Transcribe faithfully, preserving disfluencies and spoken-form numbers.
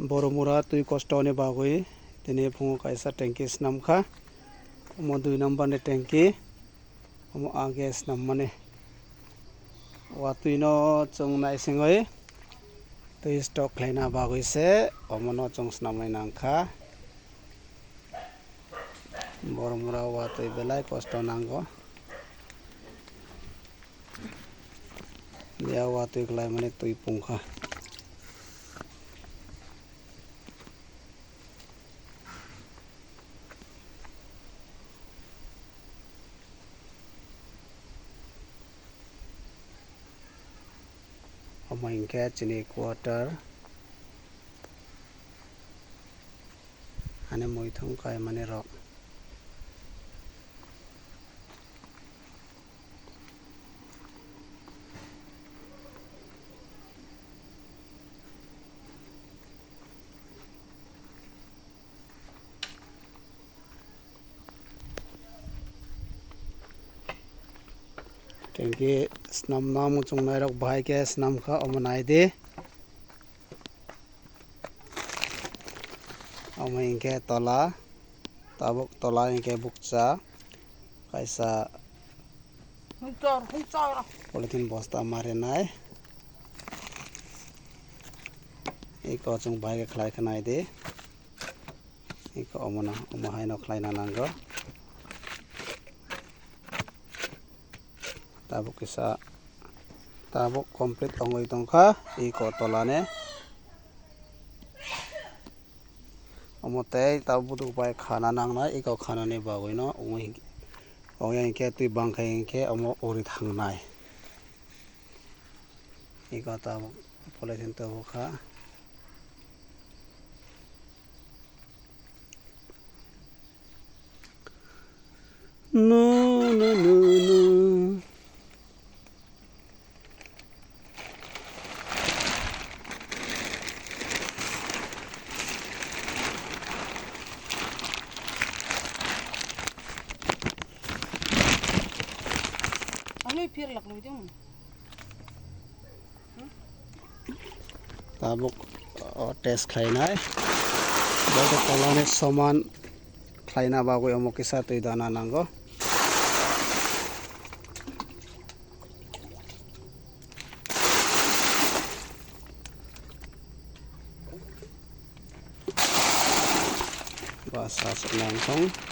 Boromura twi kosto ni bagwi tini phungo kaisa tanki swnam kha. Omo dui number ni tanki, omo age swnam mani. Watwi no chwng naisingwi twi stock khlaina bagwi se omo no chwng swnamwi nang kha. Boromura watwi belai kosto nango. Ya watwi khlaimani twi pungkha. Omo hinkhe chini quarter. Ani muithung kaimani rok. Tanki swnamna muchungnai rok bahai khe swnam kha, omo nai di. Omo hinkhe tola, tabuk tola hinkhe bukcha kaisa polythene bosta marinai. Eko chwng bahai khe khlai khe nai di. Eko omono, omo haino khlaina nango. Tabuk kisa, tabuk complete wngwi tongkha eko tolani. Omo tei tabuk buduk bai khana nangnai, eko khanani bagwino omo hinkhe, omo hinkhe twi bangkha hinkhe omo uri thangnai. Eko tabuk polythene tabuk kha. No, no, no, no. Ang i phir lak lui dong. Tabuk, o, test khlainai. Bo tolani soman khlaina bagwi omo kisa twi dana nango. Ba sa se nang thong.